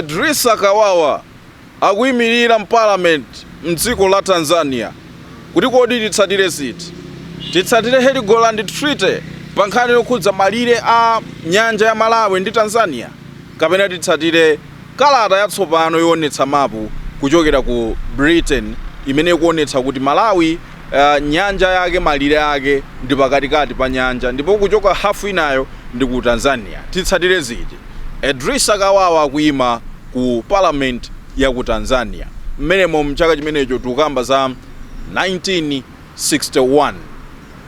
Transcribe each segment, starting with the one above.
Idrisa Kawawa akuyimirira mparliament mdziko la Tanzania kuti kodi titsatire ziti? Titsatire Heligoland Treaty pa nkhani yokhudza malire a nyanja ya Malawi ndi Tanzania kapena titsatire kalata yatsopano yoonetsa mapu kuchokera ku Britain imene ikuonetsa kuti Malawi nyanja yake malire ake ndi pakatikati pa nyanja ndipo kuchoka hafu inayo ndi ku Tanzania. Titsatire ziti? Idrisa Kawawa akuyima ku parliament ya ku Tanzania mmenemo mchaka chimenecho, tikukamba za 1961.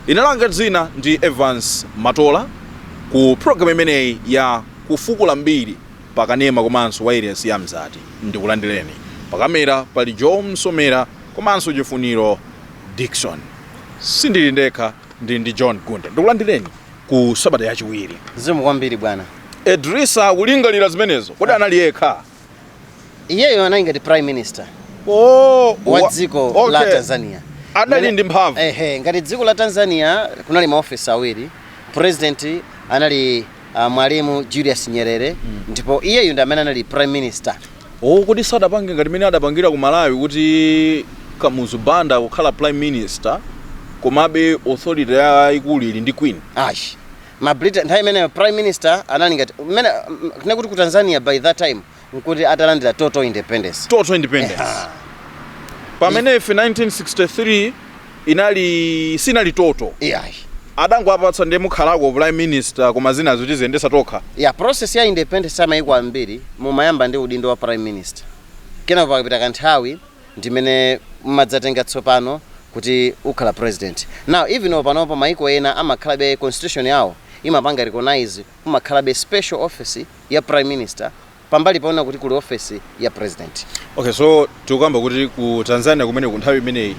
Ine langa dzina ndi Evans Matola ku program imeneyi ya Kufukula Mbiri pakanema komanso wailesi ya Mzati. Ndikulandireni. Pakamera pali Joe Msomera komanso Chifuniro Dickson. Sindili ndekha, ndili ndi John Gunde. Ndikulandireni ku sabata yachiwiri. Zikomo kwambiri, bwana. Idrisa akulingalira zimenezo, kodi anali yekha? Iyeyo anali ngati prime minister wa dziko la Tanzania. Adali ndi mphamvu. Ehe, ngati dziko la Tanzania kunali maofisi awiri. President anali Mwalimu Julius Nyerere, ndipo iyeyo ndi amene anali prime minister. Oh, kodi sadapange ngati mene adapangira ku Malawi kuti Kamuzu Banda kukhala prime minister, komabe authority yayikulu ili ndi queen? Ayi, ma Britain nthawi imeneyo prime minister anali ngati mmene kune kuti ku Tanzania by that time nkuti atalandira total independence. Total independence. Pamene ife 1963 inali sinali total. Iyayi. Adangowapatsa, ndiye mukhalako prime minister, koma zinazo tiziyendesa tokha. Ya, process ya independence amayiko ambiri mumayamba ndi udindo wa prime minister, kenako pakapita kanthawi ndimene mumadzatenga tsopano kuti ukhala president. Now even panopo maiko ena amakhalabe constitution yawo imapanga recognize kumakhalabe special office ya prime minister pambali paona kuti kuli office ya president. Okay, so tikukamba kuti ku Tanzania kumene ku nthawi imeneyi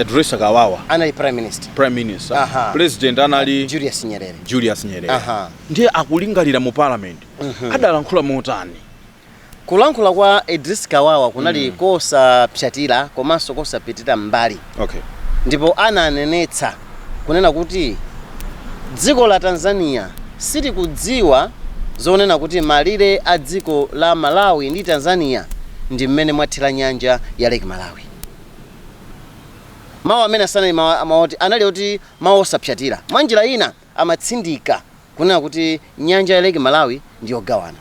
Idrisa Kawawa anali prime minister. Prime minister. President anali Julius Nyerere. Julius Nyerere. Ndiye akulingalira mu parliament, adalankhula motani? Kulankhula kwa Idris Kawawa kunali kosapyatira komanso kosapitira mbali. Ndipo ananenetsa kunena kuti dziko la Tanzania silikudziwa zonena kuti malire a dziko la Malawi ndi Tanzania ndi mmene mwathira nyanja ya Lake Malawi. Mawu amene asanali mawu oti anali oti mawu osapyatira, mwa njira ina amatsindika kunena kuti nyanja ya Lake Malawi ndi yogawana,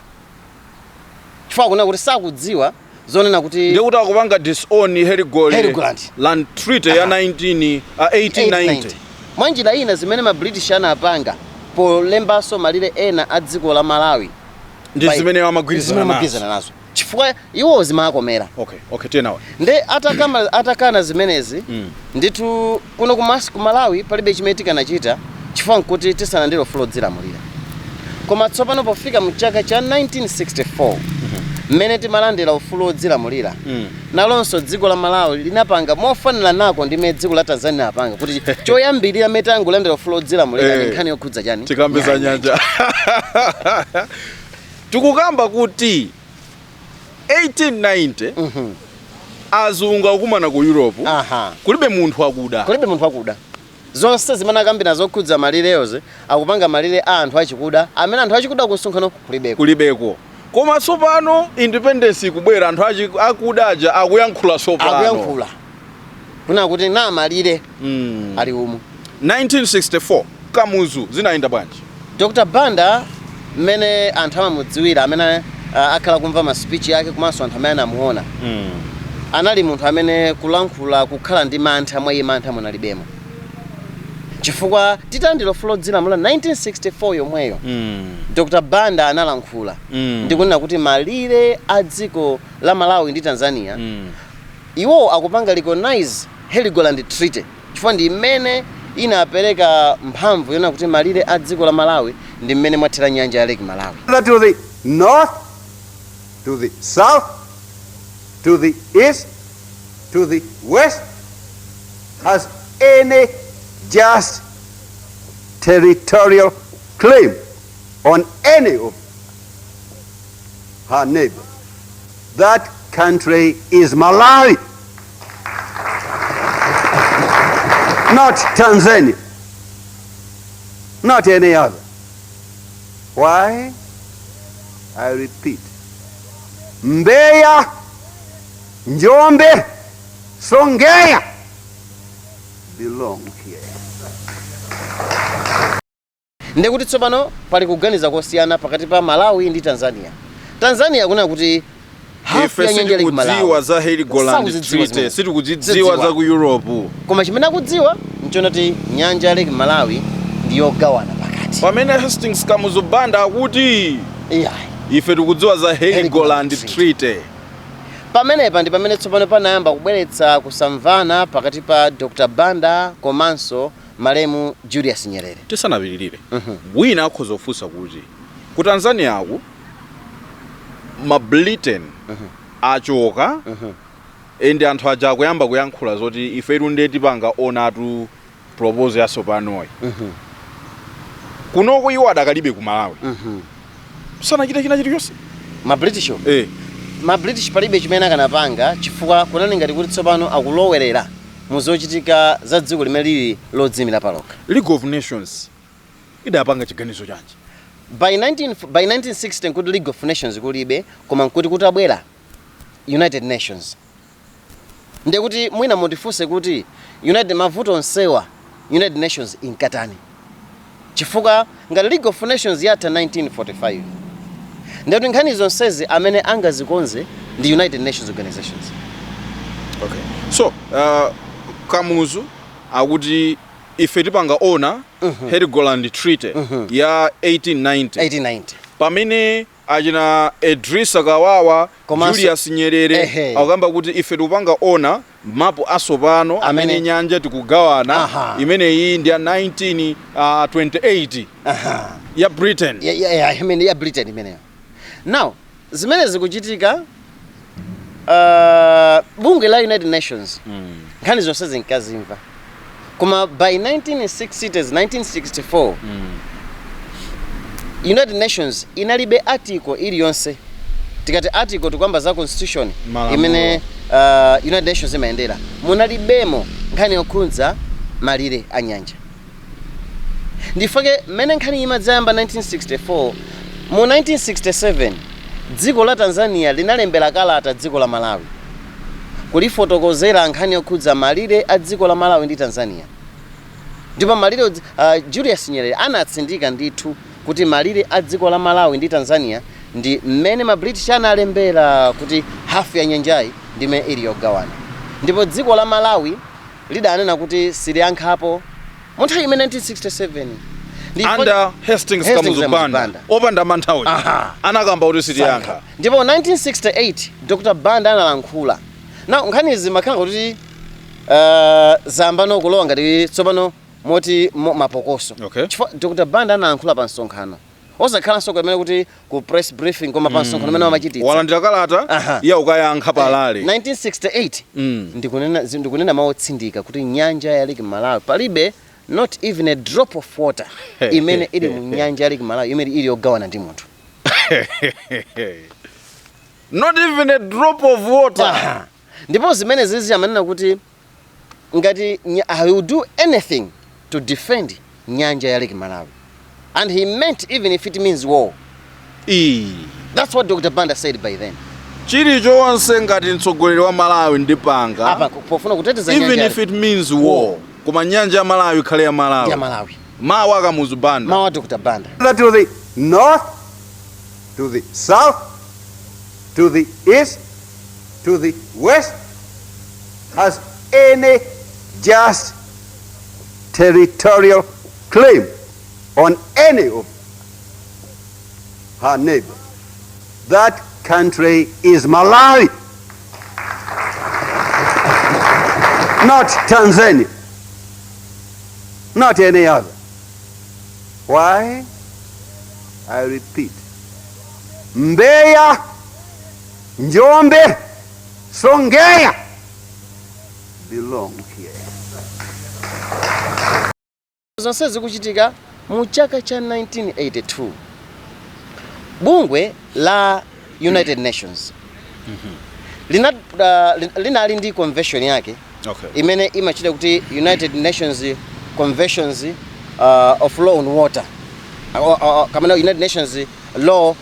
chifukwa kunena kuti sakudziwa zonena kuti Ndiye kuti akupanga disown Heligoland, Heligoland Land Treaty ya 19 1890. Mwa njira ina zimene ma British anapanga polembanso malire ena a dziko la Malawi ndi zimene amagwirizana zimene amagwirizana nazo, chifukwa iwo zimakomera. Okay, tiyenawo. Nde atakana zimenezi, ndithu kuno ku Malawi palibe chimene tikanachita, chifukwa nkuti tisalandire ufulu odzilamulira. Koma tsopano pofika mu chaka cha 1964 mmene timalandira ufulu odzilamulira, nalonso dziko la Malawi linapanga mofanana nako ndi mmene dziko la Tanzania apanga, kuti choyambirira mmene tangolandira ufulu odzilamulira ndi nkhani yokhudza chani? Tikambe za nyanja. Tikukamba kuti 1890 azungu akukumana ku Europe. Kulibe munthu akuda. Kulibe munthu akuda. Zonse zimene akambira zokhudza malireyozi, akupanga malire a anthu achikuda, amene anthu achikuda ku msonkhano kulibeko. Kulibeko. Koma tsopano independence ikubwera, anthu akuda aja akuyankhula tsopano. Akuyankhula kuna kuti na malire ali umu. 1964 Kamuzu zinayenda bwanji? Dr Banda, mmene anthu amamudziwira, amene akhala kumva ma speech yake komanso anthu amene anamuona, anali munthu amene kulankhula kukhala ndi mantha, mwa iye mantha munalibemo, chifukwa titalandira ufulu odzilamula 1964 yomweyo, Dr Banda analankhula ndikunena kuti malire a dziko la Malawi ndi Tanzania, iwo akupanga recognize Heligoland Treaty, chifukwa ndi imene inapereka mphamvu yonena kuti malire a dziko la Malawi ndi mmene mwathera nyanja ya Lake Malawi. To the north, to the south, to the east, to the west, has any just territorial claim on any of her neighbors, that country is Malawi, not Tanzania, not any other. Why? I repeat, Mbeya, Njombe, Songea belong here. Ndekuti tsopano pali kuganiza kosiyana pakati pa Malawi ndi Tanzania. Tanzania kunena kuti hafu Ife ya nyanja ya Lake sitikudziwa Malawi za Heligoland Sakuzidziwa Treaty, zimene. sitikudzidziwa Sidziwa. za ku Europe. Koma chimene akudziwa nchonati nyanja ya Lake Malawi ndiyogawana pakati. Pamene Hastings Kamuzu Banda akuti Iyayi. ife tikudziwa za Heligoland Heligoland Treaty. Pamenepa ndi pamene tsopano panayamba kubweretsa kusamvana pakati pa Dr Banda komanso malemu Julius Nyerere. Tisanapitirire, wina akhoza kufunsa kuti ku Tanzania ku ma Britain achoka and anthu aja akuyamba kuyankhula zoti ife tunde tipanga honour proposal yatsopanoyi. Kunoko iwo adakalibe ku Malawi, sanachite china chilichonse. Ma British? Eh. Ma British palibe chimene akanapanga, chifukwa kunali ngati kuti tsopano akulowerera mu zochitika za dziko limene lili lodziyimira palokha. League of Nations idapanga chiganizo chanji? By 1960 nkuti League of Nations kulibe, koma nkuti kutabwera United Nations. Ndekuti mwina mundifunse kuti United, mavuto onsewa United Nations inkatani? Chifukwa ngati League of Nations yatha 1945, ndekuti nkhani zonsezi amene angazikonze ndi United Nations organizations. Okay, so Kamuzu akuti ife tipanga honour Heligoland Treaty ya 1890. 1890. Pamene achina Idrisa Kawawa, Julius Nyerere akukamba kuti ife tikupanga honour mapu atsopano amene nyanja tikugawana, imeneyi ndi ya 1928 ya Britain. Ya, imene ya Britain imeneyo. Now zimene zikuchitika, bungwe la United Nations nkhani zonse zinkazimva, koma by 1960s, 1964, United Nations inalibe article iliyonse. Tikati article, tikuyamba za constitution Malamulo. imene United Nations imayendera. Munalibemo nkhani yokhudza malire a nyanja. Ndifake mmene nkhani imadzayamba 1964, mu 1967 dziko la Tanzania linalembera kalata dziko la Malawi kulifotokozera nkhani yokhudza malire a dziko la Malawi ndi Tanzania. Ndipo malire Julius Nyerere anatsindika ndithu kuti malire a dziko la Malawi ndi Tanzania ndi mmene ma British analembera kuti hafu ya nyanjayi ndimene ili yogawana. Ndipo dziko la Malawi lidanena kuti siliyankhapo mu nthawi imene 1967. Under Hastings Hastings Kamuzu Kamuzu Banda, Banda. Opanda manthawi anakamba kuti sitiyankha. Ndipo 1968 Dr Banda analankhula. Na nkhanizi makhala kuti zamba kulowa ngati tsopano moti mapokoso. Chifukwa Dr Banda analankhula pa msonkhano, osakhalanso kumene kuti ku press briefing, koma pa msonkhano umene amachititsa. Walandira kalata ya ukayankha palale. 1968. Ndikunena mawu otsindika kuti nyanja ya Lake Malawi palibe not even a drop of water imene ili mu nyanja ya Lake Malawi imene ili yogawana ndi munthu. Not even a drop of water. Aha. Ndipo zimene zizi amanena kuti ngati I will do anything to defend nyanja ya Lake Malawi, and he meant even if it means war. That's what Dr Banda said by then. Chilichonse ngati mtsogoleri wa Malawi ndipanga apa pofuna kuteteza even nyanja if it means war, koma nyanja ya Malawi ikhale ya Malawi. Ya Malawi. Mawu a Kamuzu Banda. Mawu a Dr Banda. To the north, to the south, to the east, to the west, has any just territorial claim on any of her neighbors, that country is Malawi, not Tanzania, not any other. Why? I repeat. Mbeya, Njombe, Songea belong here. Zonse zikuchitika mu chaka cha 1982, bungwe la United Nations linali ndi convention yake imene imachita kuti United Nations Conventions of Law on Water, kamene United Nations Law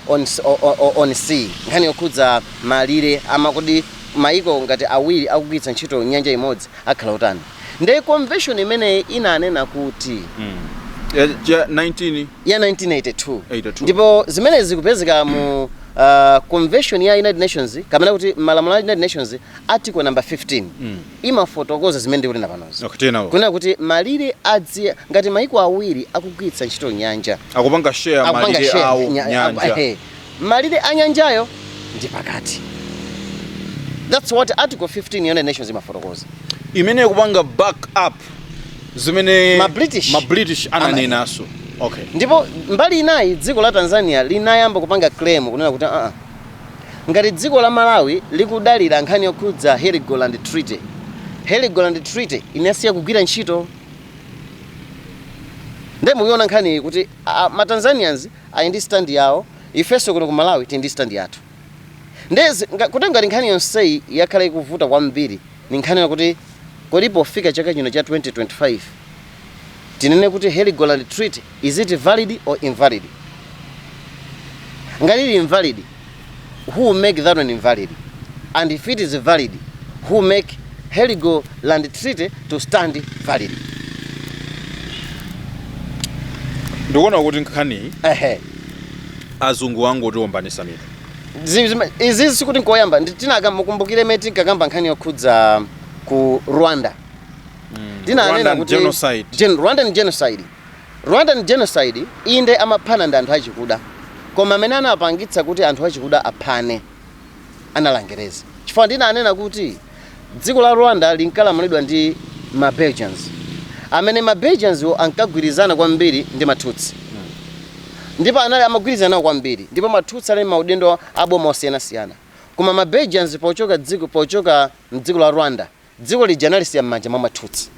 on sea, nkhani yokhudza malire amakuti maiko ngati awiri akugwiritsa ntchito nyanja imodzi akhala utani. Ndiye convention imeneyi inanena kuti 19 ya 1982. 82. Ndipo zimene zikupezeka mu convention ya United Nations, kapena kuti malamulo a United Nations, article number 15 imafotokoza zimene ndikunena panozi. Okay, tenawo. Kunena kuti malire adzi ngati maiko awiri akugwiritsa ntchito nyanja, akupanga share akupanga malire share awo nyanja. Malire a nyanjayo ndi pakati. That's what article 15 United Nations imafotokoza. Imene kupanga back up zimene Ma British ma British ananenanso, okay. Ndipo mbali inayi, dziko la Tanzania linayamba kupanga claim kunena kuti ngati dziko la Malawi likudalira nkhani yokhudza Heligoland Treaty, Heligoland Treaty inasiya kugwira ntchito. Nde mukuiona nkhani iyi kuti ma Tanzanians ali ndi stand yawo, ifenso kuno ku Malawi tili ndi stand yathu. Ndezi kuti ngati nkhani yonseyi yakhala ikuvuta kwambiri ni nkhani yakuti kodi pofika chaka chino cha 2025 tinene kuti Heligoland Treaty, is it valid or invalid? Ngati ili invalid, who will make that one invalid? And if it is valid, who make Heligoland Treaty to stand valid? Ndikuona kuti nkhani azungu angotiwombanisa mitu. Izi sikuti nkoyamba. Tinaka mukumbukire imene tinkakamba nkhani yokhudza ku Rwanda, tinanena Rwandan kuti genocide. Rwandan genocide. Rwandan genocide, inde, amaphana ndi anthu achikuda, koma amene anapangitsa kuti anthu achikuda aphane anali Angerezi, chifukwa ndinanena kuti dziko la Rwanda linkalamulidwa ndi ma Belgians, amene ma Belgians wo ankagwirizana kwambiri ndi Matutsi, ndipo anali amagwirizana nawo kwambiri, ndipo Matutsi ali maudindo aboma osiyanasiyana. Koma ma Belgians pochoka mdziko la Rwanda, dziko lija analisiya m'manja mwa Matutsi,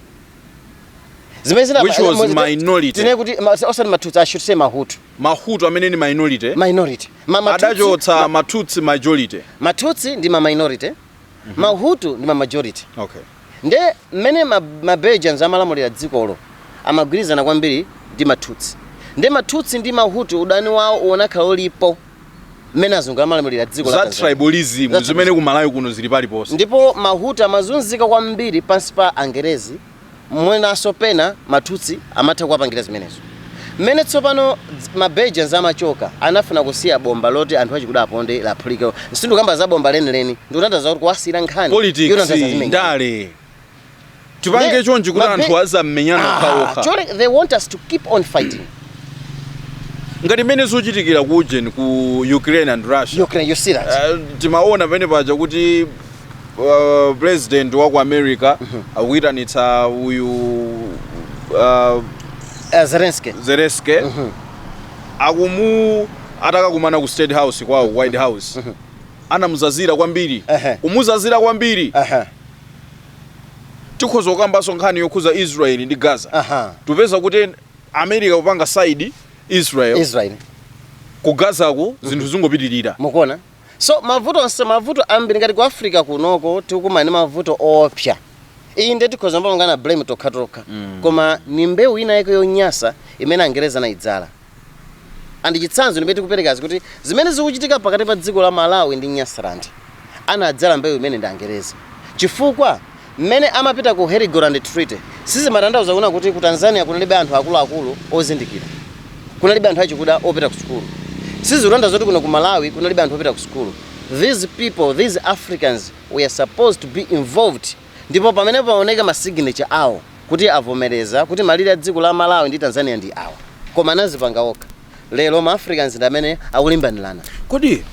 zimene Which was minority. Tinene kuti osati Matutsi, I should say Mahutu. Mahutu amene ni minority. Minority. Matutsi, adachotsa Matutsi majority. Matutsi ndi ma minority, Mahutu ndi ma majority. Nde mmene ma Belgians amalamulira dzikolo amagwirizana kwambiri ndi Matutsi. Nde Matutsi ndi Mahutu udani wawo unakhala ulipo mmene azungu amalamulira dziko la za Tanzania. Tribalism. Za zimene kumalawi kuno zili paliponse. Ndipo Mahutu amazunzika kwambiri pansi pa Angerezi, mwenanso pena Matutsi amatha kuwapangira zimenezo. Mmene tsopano ma Belgians amachoka, anafuna kusiya bomba loti anthu achikuda aponde laphulike. Sindikamba za bomba lenileni, ndikutanthauza kuti kuwasiyira nkhani politics yotanthauza zimene. Ndale tipange chonchi kuti anthu azamenyana okhaokha. Chole, they want us to keep on fighting. Ngati mmene zikuchitikira ku ujeni, ku Ukraine and Russia. Ukraine, you see that? Timaona pamene paja kuti president wa ku America akuyitanitsa uyu Zelensky. Zelensky, akumu atakakumana ku State House kwawo, ku White House, anamuzazira kwambiri, kumuzazira kwambiri. Tikhoza kukambanso nkhani yokhuza Israel ndi Gaza. Tupeza kuti America kupanga side Israel, Israel. Ku Gazaku zinthu zingopitirira. Mukuona? So mavuto onse, mavuto ambiri ngati ku Africa kunoko tikukumana ndi mavuto oopsa. Iyi ndiye tikhoza kupangana blame tokhatokha, koma ni mbewu ina yake yonyasa imene Angereza anayidzala. And chitsanzo ndimene tikuperekazi kuti zimene zikuchitika pakati pa dziko la Malawi ndi Nyasaland, anadzala mbewu imene ndi Angereza, chifukwa mmene amapita ku Heligoland Treaty sizimatanthauza kuna kuti ku Tanzania kunalibe anthu akuluakulu ozindikira, kunalibe anthu achikuda opita ku sukulu. Sizikutanthauza kuti kuno ku Malawi kunalibe anthu opita ku sukulu. These people, these Africans, were supposed to be involved, ndipo pamene paoneka ma signature awo kuti avomereza kuti malire a dziko la Malawi ndi Tanzania ndi awa, koma anazipanga okha. Lero ma Africans ndi amene akulimbanirana. Kodi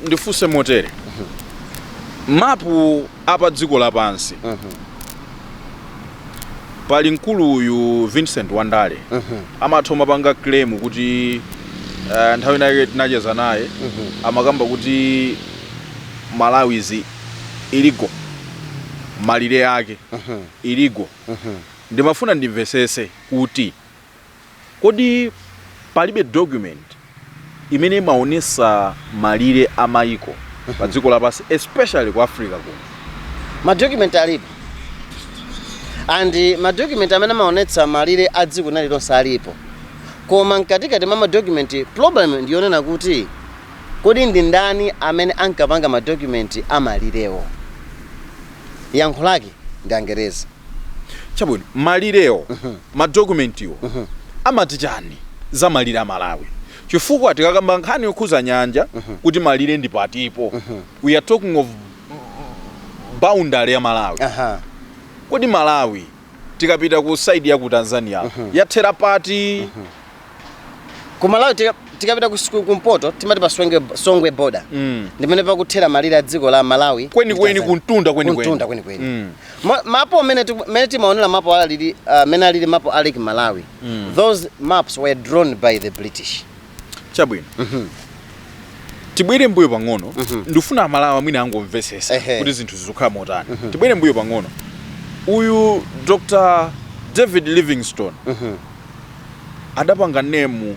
ndifunse motere, mapu apa dziko lapansi pali mkulu uyu Vincent Wandale, amatha umapanga claim kuti nthawi inake tinacheza naye, amakamba kuti Malawi is illegal, malire ake illegal. Ndimafuna ndimvesese kuti kodi palibe document imene imaonesa malire a mayiko pa dziko lapansi, especially ku Africa kuno? Ma document alipo, and ma document amene amaonetsa malire a dziko lililonse alipo. Koma mkatikati mwa madocument, problem ndiyonena kuti kodi ndi ndani amene ankapanga madocument amalirewo? Yankho lake ndi Angereza. Chabwino, malirewo, madokumentiwo amati chani za malire a Malawi? Chifukwa tikakamba nkhani yokhuza nyanja kuti malire ndi patipo, we are talking of boundary ya Malawi. Kodi Malawi tikapita ku side ya ku Tanzania yathera pati? Ku Malawi tikapita kumpoto timati pa Songwe border, ndimene pakuthera malire a dziko la Malawi Kwenikweni. Ndi Tanzania. Kuntunda kwenikweni. Kuntunda kwenikweni. Mapo amene mene timaonera mapo alili, mene alili mapo a Lake Malawi, those maps were drawn by the British. Chabwino, tibwere mbuyo pang'ono. Ndifuna Amalawi amwene angomvesesa kuti zinthu zikukhala motani. Tibwere mbuyo pang'ono. Uyu Dr David Livingstone adapanga name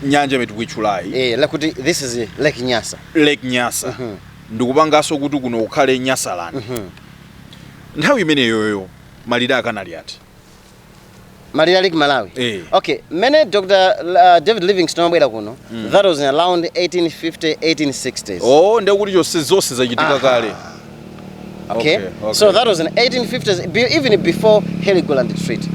nyanja imene tikuitchulayi, lakuti this is Lake Nyasa. Lake Nyasa, ndikupanganso kuti kuno kukhale Nyasaland. Nthawi imeneyoyo malire akanali ati? Malire a Lake Malawi? Eh. Okay, mene Dr David Livingstone amabwera kuno, that was in around 1850, 1860s. Oh, ndekuti chonse zonse zachitika kale. Okay? Okay. So that was in 1850s, even before Heligoland Treaty.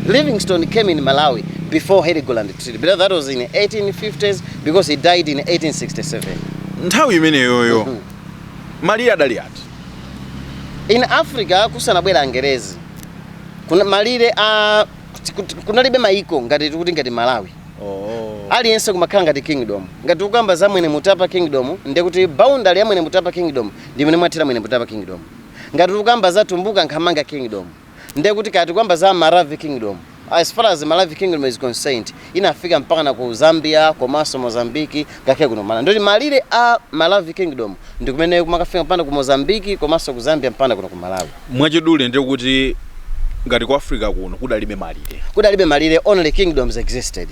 Livingstone came in Malawi before Heligoland Treaty, but that was in 1850s because he died in 1867. Nthawi imeneyoyo malire adali ati? In Africa kusanabwera Angerezi, kuna malire a kunalibe maiko ngati tikuti ngati Malawi. Aliyense kumakhala ngati kingdom. Ngati ukamba za Mwene Mutapa Kingdom, ndekuti boundary ya Mwene Mutapa Kingdom ndi imene mwathera Mwene Mutapa Kingdom. Ngati ukamba za Tumbuka Nkhamanga Kingdom, ndekuti kati ukamba za Maravi Kingdom, as far as Maravi Kingdom is concerned, inafika mpaka na ku Zambia komanso Mozambiki, ngakhale kuno Malawi. Ndoti malire a Maravi Kingdom ndi kumene kumakafika mpaka ku Mozambiki komanso ku Zambia mpaka kuno ku Malawi. Mwachidule, ndekuti ngati ku Africa kuno kudalibe malire? Kudalibe malire, only kingdoms existed.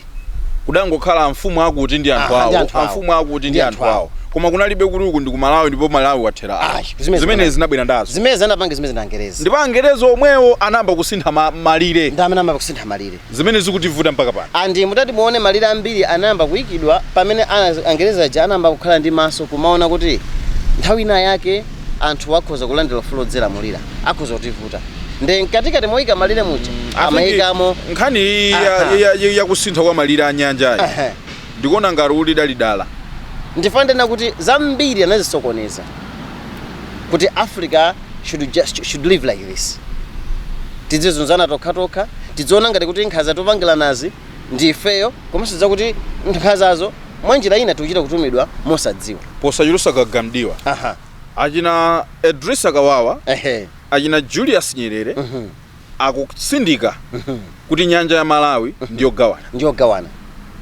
Kudangokhala amfumu akuti ndi anthu Aha, ndi awo. anthu awo. Amfumu akuti ndi Ndi anthu anthu awo, koma kunalibe kuti uku ndi ku Malawi ndipo Malawi wathera awo. Ayi, zimene zimene zinabwera ndazo. Zimene zanapanga zimene ndi Angerezi. Ndipo Angerezi omwewo anayamba kusintha malire. Ndi amene amayamba kusintha malire. Zimene zikutivuta mpaka pano. And mutati muone, malire ambiri anayamba kuyikidwa pamene Angerezi aja anayamba kukhala ndi maso kumaona kuti nthawi ina yake anthu akhoza kulandira ufulu odzilamulira, akhoza kutivuta, ndi mkatikati moyika malire muja amayikamo. Nkhani iyi yakusintha kwa malire a nyanjayi, ndikuona ngati uli dali dala. Ndifanena kuti zambiri anazisokoneza kuti Africa should just should live like this, tidzizunzana tokhatokha, tidziona ngati kuti nkhanza topangiranazi ndi ifeyo, komanso zakuti nkhanzazo mwanjira ina tikuchita kutumidwa mosadziwa. Posachulusa kagamdiwa, achina Edrisa Kawawa, achina Julius Nyerere akutsindika kuti nyanja ya Malawi ndiyogawana. Ndiyogawana.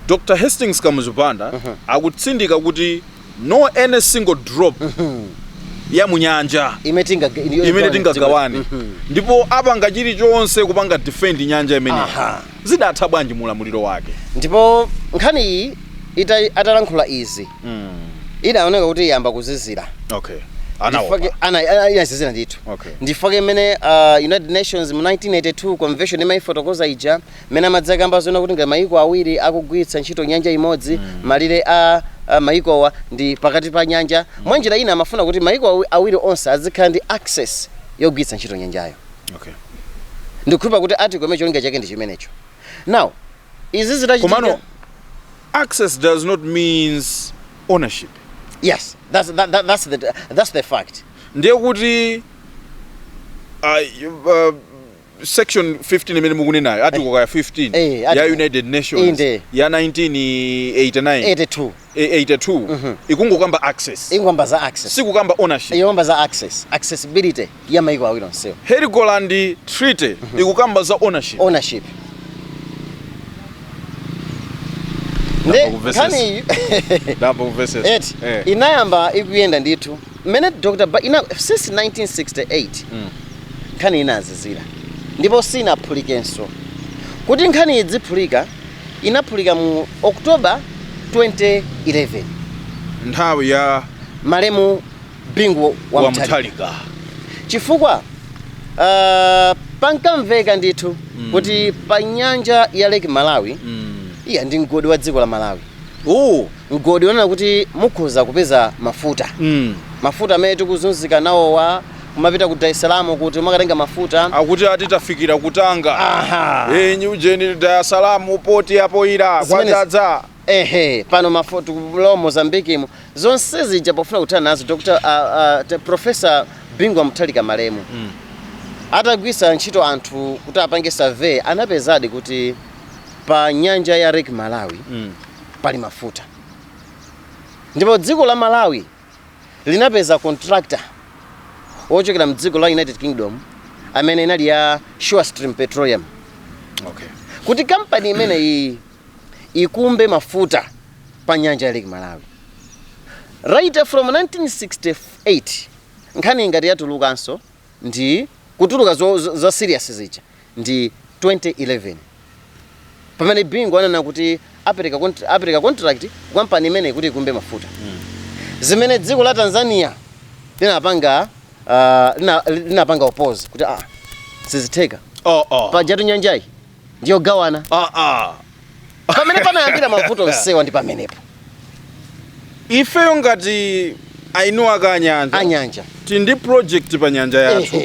Dr Hastings Kamuzu Banda akutsindika kuti no any single drop ya munyanja imene imene tingagawane, ndipo apanga chilichonse kupanga defend nyanja imeneyi. Zidatha bwanji mulamuliro wake? Ndipo nkhani iyi atalankhula izi, idaoneka kuti iyamba kuzizira. Okay, anaopa. Inazizira ndithu. Ndifake imene United Nations mu 1982 Convention imayifotokoza ija, mmene amadzakamba zona kuti ngati mayiko awiri akugwiritsa ntchito nyanja imodzi, malire a mayikowa ndi pakati pa nyanja. Mwanjira ina amafuna kuti mayiko awiri onse azikhala ndi access yogwiritsa ntchito nyanjayo. Ndikukhulupirira kuti article imene cholinga chake ndi chimenecho. Now izi zitachitika, Komano access does not means ownership. Yes, that's the fact. Ndiye kuti section 15 imene mukunenayo, article kaya 15 ya Article. United Nations Inde. ya 1989, 82. 82, ikungokamba access. Ikukamba za access. Sikukamba ownership. Ikukamba za access, accessibility ya mayiko awiri onsewo. Heligoland Treaty ikukamba za ownership. Ownership nde Ndamva. Nkhani iyi Ndamva kumvesesa. Eti inayamba ikuyenda ndithu mmene Dr. Ina, since 1968 nkhani inazizira ndipo sinaphulikenso. Kuti nkhani idziphulika, inaphulika mu October 2011, nthawi ya malemu Bingu wa wa Mutharika. Mutharika. Chifukwa Pankamveka ndithu kuti pa nyanja ya Lake Malawi, iya, ndi mgodi wa dziko la Malawi. Mgodi wonena kuti mukhoza kupeza mafuta, mafuta amene tikuzunzika nawowa, kumapita ku Dar es Salaam kuti makatenga mafuta. Akuti ati tafikira kutanga. Ujeni, Dar es Salaam poti apoira kwadzadza. Ehe, pano mafuta kulowa Mozambique imo, zonse zija pofuna kuthana nazo, Dr Professor Bingu Mutharika malemu atagwisa ntchito anthu kuti apange survey, anapezadi kuti pa nyanja ya Lake Malawi pali mafuta, ndipo dziko la Malawi linapeza contractor wochokera mdziko la United Kingdom amene inali ya Sure Stream Petroleum, kuti kampani imeneyi ikumbe mafuta pa nyanja ya Lake Malawi. Right from 1968, nkhani ngati yatulukanso ndi kutuluka za serious zija ndi 2011, pamene Bingu anena kuti apereka contract ku kampani imeneyi kuti ikumbe mafuta, zimene dziko la Tanzania linapanga oppose kuti ah, sizitheka, pajatu nyanjayi ndiyogawana. Pamene panayambira mavuto onsewa ndi pamenepo. Ifeyo ngati eni ake anyanja, anyanja, tili ndi project pa nyanja yathu,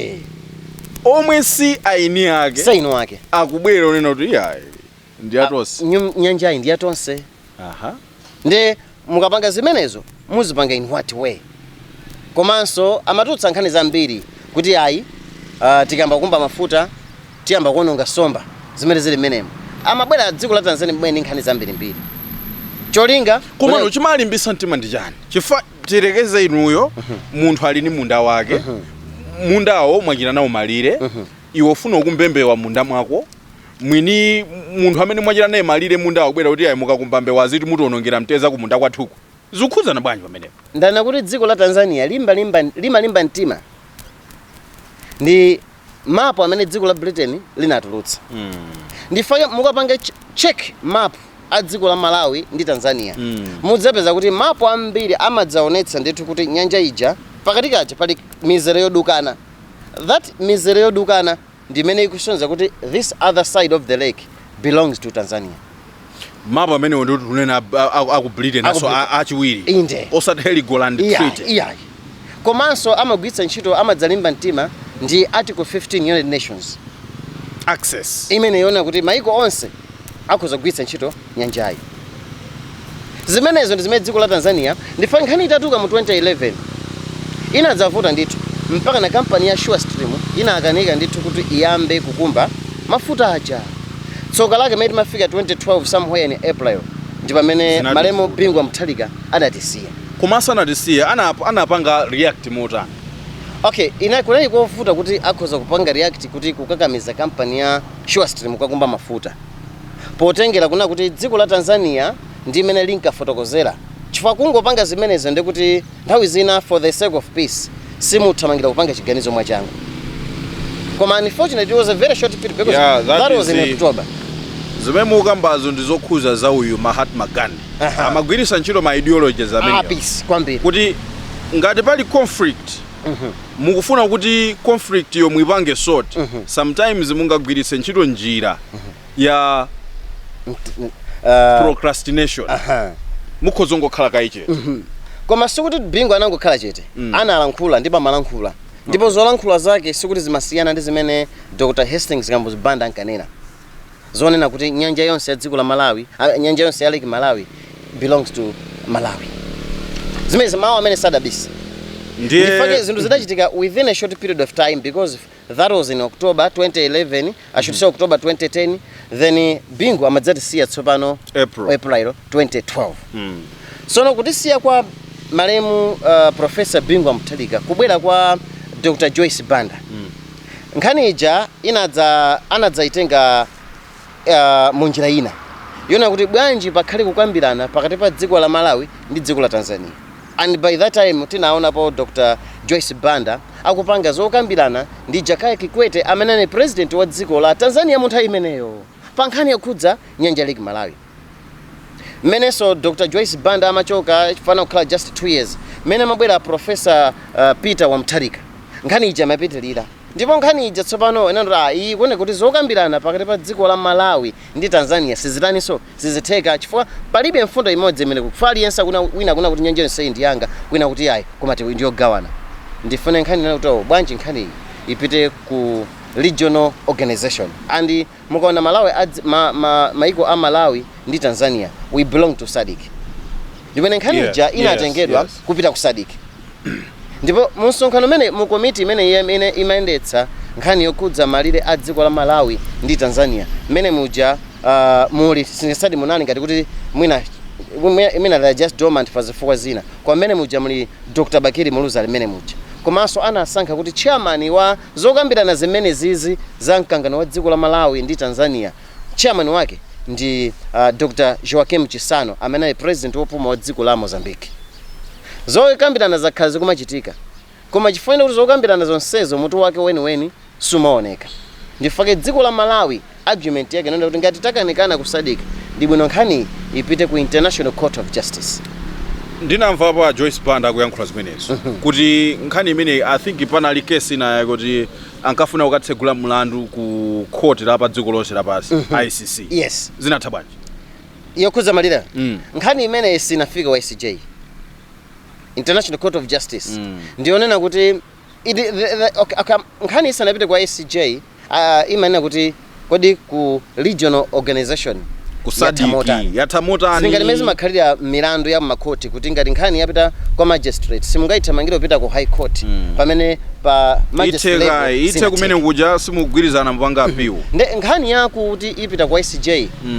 omwe si eni ake si eni ake akubwera unena kuti iyayi, ndi atonse. Nyanjayi ndi yatonse. Ndi mukapanga zimenezo, muzipanga in what way? Komanso amatulutsa nkhani zambiri kuti ayi, tikayamba kumba mafuta tiyamba kuononga somba zimene zili mmenemo. Amabwera dziko la Tanzania mbwene ndi nkhani zambirimbiri, cholinga Komano chimalimbisa mtima ndi chani? Chifukwa tirekeze inuyo, munthu ali ndi munda wake, mundawo mwachita nawo malire, iwe ufuna ukumbe mbewa munda mwako, mwini munthu amene mwachita naye malire mundawo kubwera kuti ayi, mukakumba mbewa ziti mutionongera mteza ku munda kwathuku. Zikukhudzana bwanji pamenepo? Ndana kuti dziko la Tanzania limalimba mtima ndi mapu amene dziko la Britain linatulutsa. Ndifake mukapanga check map a dziko la Malawi ndi Tanzania, mudzapeza kuti mapu ambiri amadzaonetsa ndithu kuti nyanja ija pakati kaja pali mizere yodukana. That mizere yodukana ndi imene ikusonyeza kuti this other side of the lake belongs to Tanzania. Mapu amenewo ndi tunena aku Britain Aku aso Britain. achiwiri, Inde. osati Heligoland Treaty. Iyayi, komanso amagwiritsa ntchito, amadzalimba mtima ndi Article 15, United Nations access imene yona kuti maiko onse akhoza kugwiritsa ntchito nyanjayi. Zimenezo ndi zimene dziko la Tanzania. Ndifa nkhani itatuka mu 2011 inadzavuta ndithu, mpaka na kampani ya Sure Stream inakanika ndithu kuti iyambe kukumba mafuta aja. Tsoka lake imene timafika 2012 somewhere in April ndi pamene Zinati malemu vuta. Bingu Mutharika adatisiya. Komanso anatisiya, anapanga react motani? Okay, ina kunali kovuta kuti akhoza kupanga react kuti kukakamiza kampani ya Sure Stream kukakumba mafuta, potengera kuna kuti dziko la Tanzania ndi imene linkafotokozera, chifukwa kungopanga zimenezo ndikuti nthawi zina for the sake of peace simuthamangira kupanga chiganizo mwachangu. Koma unfortunately it was a very short period because Yeah, that that was is in October. Zimene mukambazo ndi zokhuza za uyu Mahatma Gandhi. Amagwiritsa ntchito ma ideologies amenewa Peace kwambiri. Kuti ngati pali conflict, mukufuna kuti conflict yo muipange sort, sometimes mungagwiritse ntchito njira ya procrastination. Mukhoza ngokhala kaye chete. Koma sikuti Bingu anangokhala chete. Analankhula ndipo amalankhula, ndipo zolankhula zake sikuti zimasiyana ndi zimene Dr Hastings Kamuzu Banda ankanena, zonena kuti nyanja yonse ya dziko la Malawi, nyanja yonse ya Lake Malawi belongs to Malawi. Zimene mawu amene sadabisa. Ndiye Ndifake zinthu zidachitika within a short period of time, because that was in October 2011, I should say October 2010, then Bingu amadzatisiya tsopano April. April 2012. Tsono kutisiya kwa malemu Professor Bingu Mutharika, kubwera kwa Dr Joyce Banda, nkhani ija anadzaitenga munjira ina yona kuti bwanji pakhale kukambirana pakati pa dziko la Malawi ndi dziko la Tanzania. And by that time tinaonapo Dr Joyce Banda akupanga zokambirana ndi Jakaya Kikwete amene ali president wa dziko la Tanzania mu nthawi imeneyo pa nkhani yokhudza nyanja Lake Malawi. Mmenenso Dr Joyce Banda amachoka, chifana kukhala just 2 years, mmene amabwera Professor Peter Wamtharika, nkhani ija amapitirira Ndipo nkhani ija tsopano inanoti iyi kuone kuti zokambirana pakati pa dziko la Malawi ndi Tanzania sizitaninso, sizitheka, chifukwa palibe mfundo imodzi imene kufa aliyense akuna, wina akuna kuti nyanja yonseyi ndi yanga, wina kuti ayi, koma ndiyogawana. Ndifune nkhani ina kuti, oh, bwanji nkhani iyi ipite ku regional organization? And mukaona Malawi maiko a Malawi ndi Tanzania, we belong to SADC, ndimene nkhani ija inatengedwa kupita ku SADC. Ndipo mu msonkhano umene, mu komiti imene iye imene imayendetsa nkhani yokhudza malire a dziko la Malawi ndi Tanzania, mmene muja muli sinisadi munali ngati kuti mwina mwina they are just dormant pa zifukwa zina. Kwa mmene muja muli Dr Bakili Muluzi ali mmene muja, komanso anasankha kuti chairman wa zokambirana zimene zizi za mkangano wa dziko la Malawi ndi Tanzania, chairman wake ndi Dr Joaquim Chissano, amene ali president wopuma wa dziko la Mozambique. Zokambirana zakhala zikumachitika, koma chifukwa kuti zokambirana zonsezo mutu wake weniweni sumaoneka, ndifake dziko la Malawi argument yake inaona kuti ngati takanikana ku SADC, ndi bwino nkhani ipite ku International Court of Justice. Ndinamva pa Joyce Banda akuyankhula zimenezo kuti nkhani imeneyi, I think panali kesi ina kuti ankafuna kukatsegula mlandu ku court la pa dziko lonse lapansi, ICC. Yes. Zinatha bwanji? Yokhudza malire? Mm. Nkhani imeneyi sinafika wa ICJ, International Court of Justice. Ndionena kuti okay, nkhani isanapite kwa ICJ, imanena kuti kodi ku regional organization ku yatha motani? SADC yatha motani? Zingati mmene zimakhalira milandu ya makhoti, kuti ngati nkhani yapita kwa magistrate, simungayithamangire kupita ku High Court pamene pa magistrate itheka level ithe sinatheke. Kumene kuja simugwirizana mpanga appeal. Nde nkhani yakuti ipita kwa ICJ,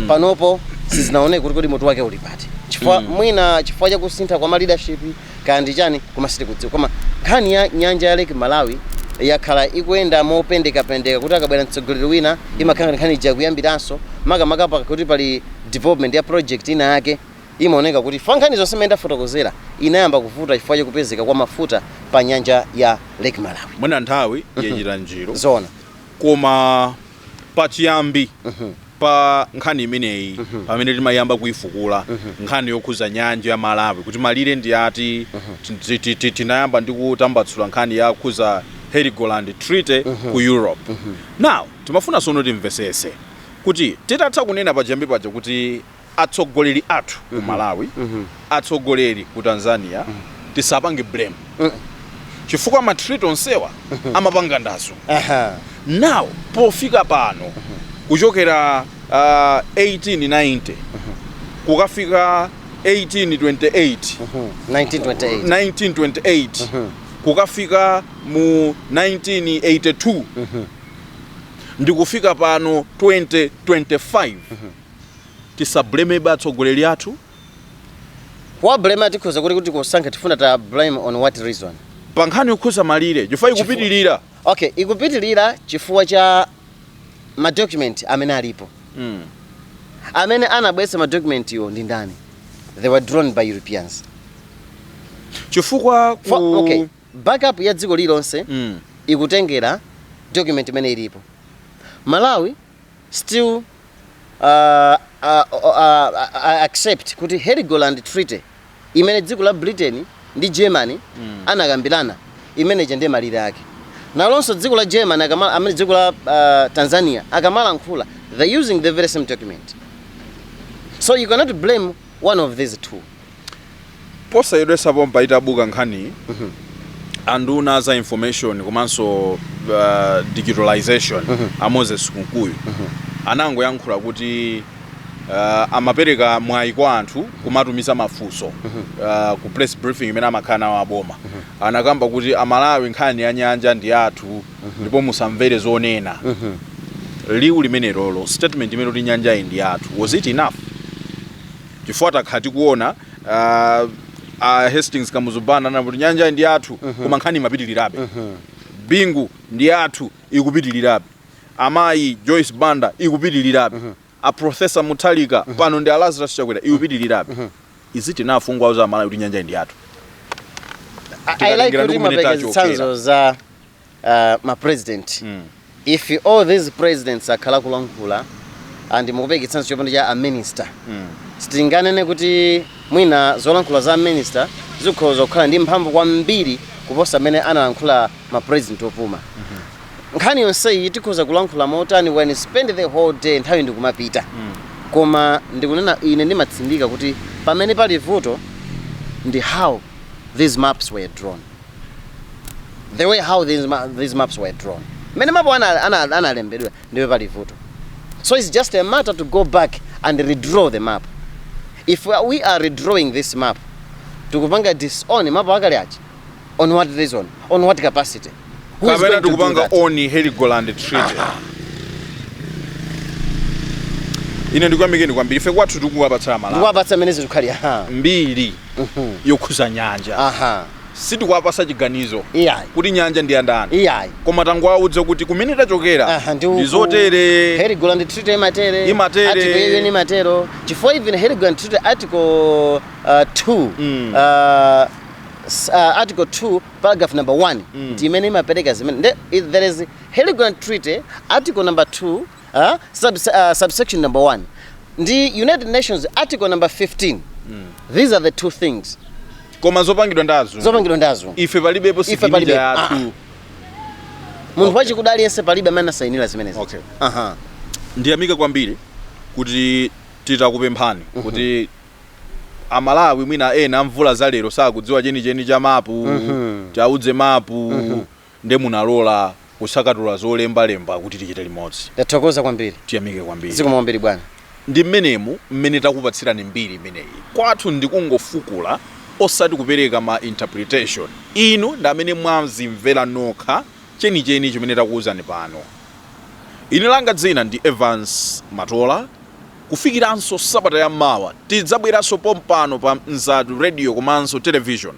panopo sizinaoneke kuti kodi mutu wake uli pati, chifukwa mwina chifukwa chakusintha kwa ma leadership kaya ndi chani, koma sitikudziwa. Koma nkhani ya nyanja ya Lake Malawi yakhala ikuyenda mopendekapendeka, kuti akabwera mtsogoleri wina imakhala nkhani ija kuyambiranso, makamaka pakuti pali development ya project ina yake imaoneka kuti fa nkhani zonse imene ndafotokozera inayamba kuvuta chifukwa chakupezeka kwa mafuta pa nyanja ya Lake Malawi. Mwina nthawi yachita njiro. Zona. Koma pachiyambi pa nkhani imeneyi, pamene timayamba kuyifukula nkhani yokhuza nyanja ya Malawi kuti malire ndi ati, tinayamba ndi kutambatsula nkhani yakhuza Heligoland Treaty ku Europe. Now timafuna sono timvesese kuti titatha kunena pachiyambi paja kuti atsogoleri athu ku Malawi, atsogoleri ku Tanzania, tisapange blame chifukwa ma treaty onsewa amapanga ndazo. Now pofika pano, kuchokera 1890 kukafika 1828, 1928. 1928 kukafika mu 1982, ndikufika pano 2025, tisablamebe atsogoleri athu? Wa blame tikhoza kuti kusankha tifuna ta blame on what reason? Pa nkhani yokhuza malire, chifukwa ikupitirira. Okay, ikupitirira chifukwa cha ma document amene alipo. Amene anabweretsa ma document iwo ndi ndani? They were drawn by Europeans. Chifukwa ku Okay, backup ya dziko lilonse ikutengera document imene ilipo. Malawi still accept kuti Heligoland Treaty imene dziko la Britain ndi Germany anakambirana, imeneja ndiye malire ake. Nalonso dziko la Germany amene dziko la Tanzania akamalankhula, they're using the very same document, so you cannot blame one of these two. Posayedwesapo mpaitabuka nkhani, anduna za information komanso digitalization, a Moses Kunkuyu, anangoyankhula kuti amapereka mwayi kwa anthu kumatumiza mafunso ku press briefing imene amakhala nawo aboma. Anakamba kuti Amalawi, nkhani ya nyanja ndi athu ndipo musamvere zonena. Liwu limene lolo, statement imene kuti nyanja iyi ndi yathu, was it enough? Chifukwa takhala tikuona Hastings Kamuzu Banda anati nyanja iyi ndi yathu, koma nkhani imapitirirabe. Bingu, ndi yathu, ikupitirirabe. Amayi Joyce Banda, ikupitirirabe. A Professor Mutharika, pano ndi a Lazarus Chakwera, ikupitirirabe. Is it enough kungowauza Amalawi kuti nyanja iyi ndi yathu? I like Tikatengera kuti ndi kumene mapeka tachokera. zitsanzo za ma president. If all these presidents akhala kulankhula and mukupeka chitsanzo chopanda cha a minister, sitinganene kuti mwina zolankhula za minister zikhoza kukhala ndi mphamvu kwambiri kuposa amene analankhula ma president opuma. Nkhani yonseyi tikhoza kulankhula motani when spend the whole day, nthawi ndikumapita. Koma ndikunena ine, ndimatsindika kuti pamene pali vuto ndi how these maps were drawn, the way how these maps were drawn, mmene mapu analembedwa, ndiwe pali vuto. So it's just a matter to go back and redraw the map. If we are redrawing this map, tikupanga disown mapu akale aja on what reason, on what capacity? Who is Kapena going to do tikupanga that? Own Heligoland Treaty. Ine ndikuyamikeni kwambiri. Ife kwathu tikuwapatsira Malawi Ndikuwapatsa mmene zikukhali, aha. mbiri yokhuza nyanja. Sitikuwapasa chiganizo Iyayi. kuti nyanja ndi yandani, Iyayi. koma tangoawudza kuti kumene tachokera Aha, ndi ndi zotere. Heligoland Treaty imatere. Imatere. Article iyo imatero, chifukwa even Heligoland Treaty article 2, article 2 paragraph number 1 ndi imene imapereka zimene. There is Heligoland Treaty article number 2, subsection number 1, ndi United Nations article number 15. These are the two things. Koma zopangidwa ndazo. Zopangidwa ndazo. Ife palibepo Ife signature palibe. yathu. Munthu wachikuda aliyense palibe amene anasayinira zimenezi. Aha. Ndiyamike kwambiri kuti titakupemphani kuti Amalawi mwina ena amvula za lero sakudziwa chenicheni cha mapu, tiaudze mapu, nde munalola kusakatula zolembalemba kuti tichite limodzi. Ndathokoza kwambiri. Tiyamike kwambiri. Zikomo kwambiri, bwana. Ndi mmenemu mmene takupatsirani mbiri imeneyi. Kwathu ndikungofukula, osati kupereka ma interpretation. Inu ndi amene mwazimvera nokha chenicheni chimene takuwuzani pano. Ine langa dzina ndi Evans Matola. Kufikiranso sabata ya mawa, tidzabweranso pompano pa Mzati Radio komanso Television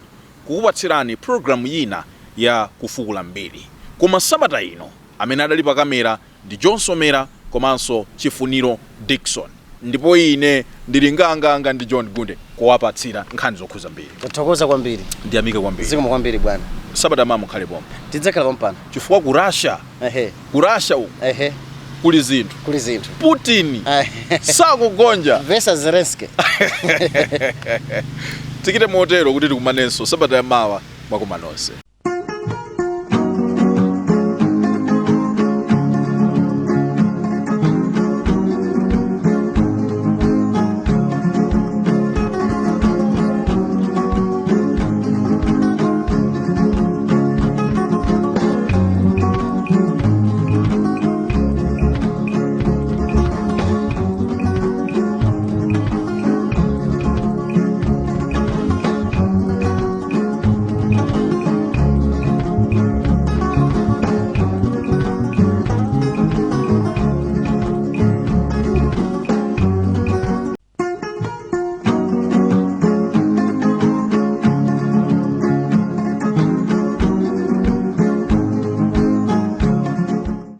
kukupatsirani programu ina ya Kufukula Mbiri. Koma sabata ino amene adali pa kamera ndi John Somera komanso Chifuniro Dikson, ndipo ine ndili nganganga ndi John Gunde kuwapatsira nkhani zokhuza mbiri. Tathokoza kwambiri. Ndiyamike kwambiri. Zikomo kwambiri, bwana. Sabata mawa mukhale pomwe. Tidzakhala pompano. Chifukwa ku Russia, ku Russia uku kuli zinthu. Kuli zinthu. Putin sakugonja. Versus Zelensky. Tikite motero kuti tikumanenso sabata ya mawa. Mwakoma nonse.